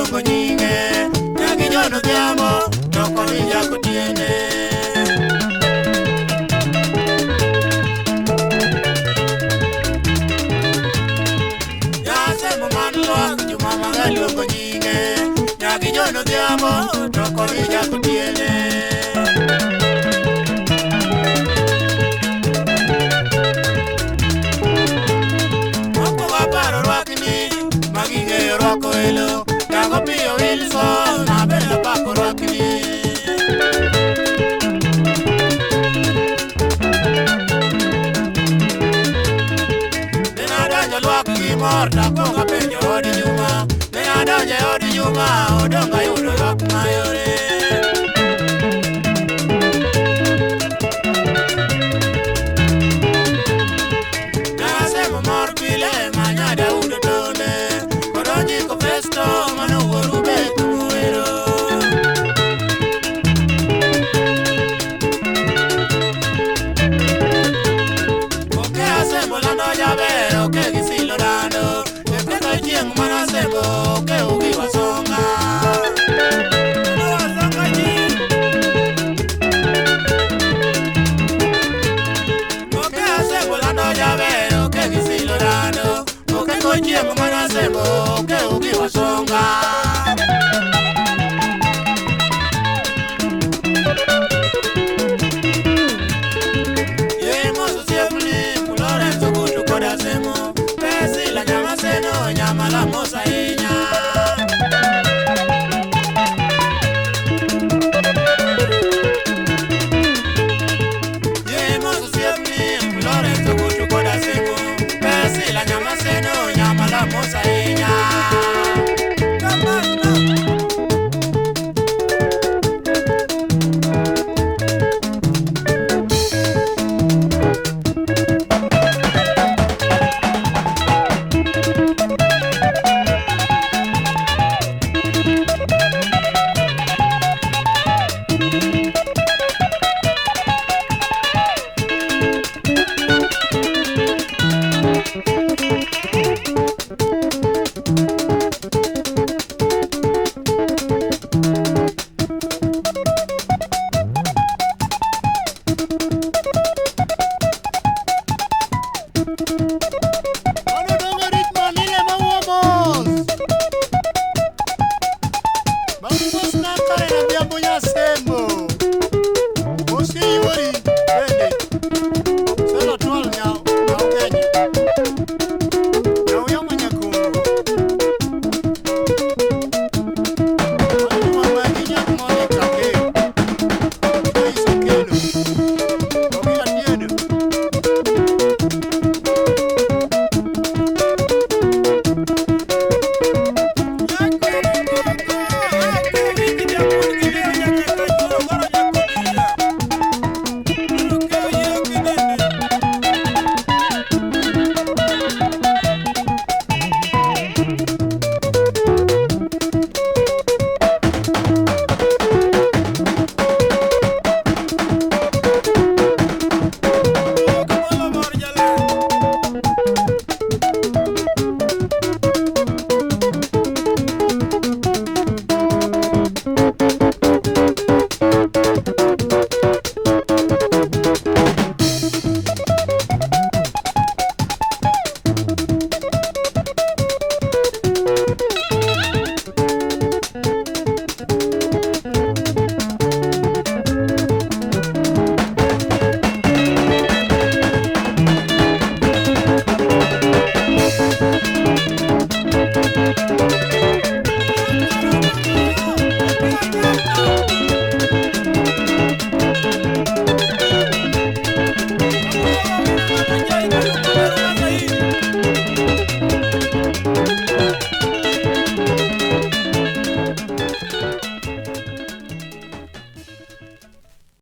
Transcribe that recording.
luongo nyinge. Nyagi John Odhiambo to kod Jakotiene. Jasemo man lwak Juma maga luongo nyinge. Nyagi John Odhiambo to kod Jakotiene. Mokwongo aparo rwakni maging'eyo rwako welo. Jago piyo Wilson abende apako rwakni. Nene adonjo lwak gi mor takwongo apenjo od Juma. Nene adonjo e od Juma odong' ayudo ywak mayot.